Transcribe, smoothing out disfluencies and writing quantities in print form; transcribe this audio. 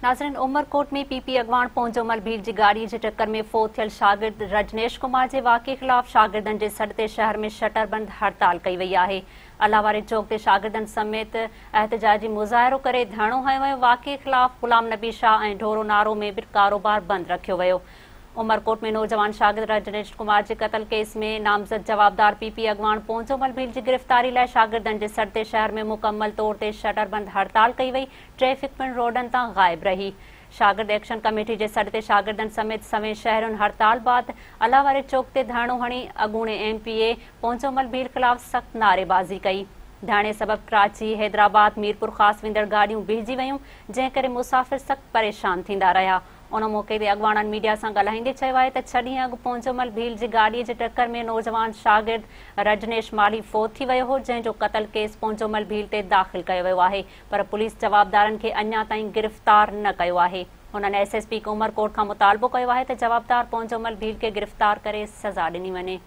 ناظرين Umerkot ۾ P P اڳواڻ پونجومل ڀيل جي گاڏي جي ٽڪر ۾ فوت ٿيل شاگرد رجنيش ڪمار جي واقعي خلاف شاگردن جي سڏ تي شهر ۾ شٽر بند هڙتال ڪئي وئي آهي. الله واري چوڪ تي شاگردن سميت احتجاجي مظاهرو ڪري ڌرڻو هنيو ويو واقعي خلاف غلام نبي شاهه ۽ ڍورو نارو ۾ به ڪاروبار بند رکيو ويو. عمرڪوٽ ۾ نوجوان شاگرد رجنيش ڪمار جي قتل ڪيس ۾ نامزد جوابدار پي پي اڳواڻ پونجومل ڀيل جي گرفتاري لاء شاگردن جي سڏ تي شهر ۾ مڪمل طور تي شٽر بند هڙتال ڪئي وئي، ٽريفڪ پڻ روڊن تان غائب رهي. شاگرد ايڪشن ڪميٽي جي سڏ تي شاگردن سميت سوين شهرين هڙتال بعد الله واري چوڪ تي ڌرڻو هڻي اڳوڻي M P A Ponjomal Bheel خلاف سخت نعريبازي ڪئي. ڌرڻي سبب ڪراچي، حيدرآباد، ميرپورخاص ويندڙ گاڏيون بيهجي ويون، جنهن ڪري مسافر سخت پريشان ٿيندا رهيا. ان موقعي تي اڳواڻن ميڊيا سان ڳالهائيندي چيو آهي ته ڇهه ڏينهن اڳ پونجومل ڀيل جي گاڏي جي ٽڪر ۾ نوجوان شاگرد رجنيش مالهي فوت ٿي ويو هو جنهن جو قتل ڪيس پونجومل ڀيل تي داخل ڪيو ويو آهي پر پوليس جوابدارن کي اڃا تائين گرفتار نه ڪيو آهي. هنن ايس ايس پي عمرڪوٽ کان مطالبو ڪيو آهي ته جوابدار پونجومل ڀيل کي گرفتار ڪري سزا ڏني وڃي.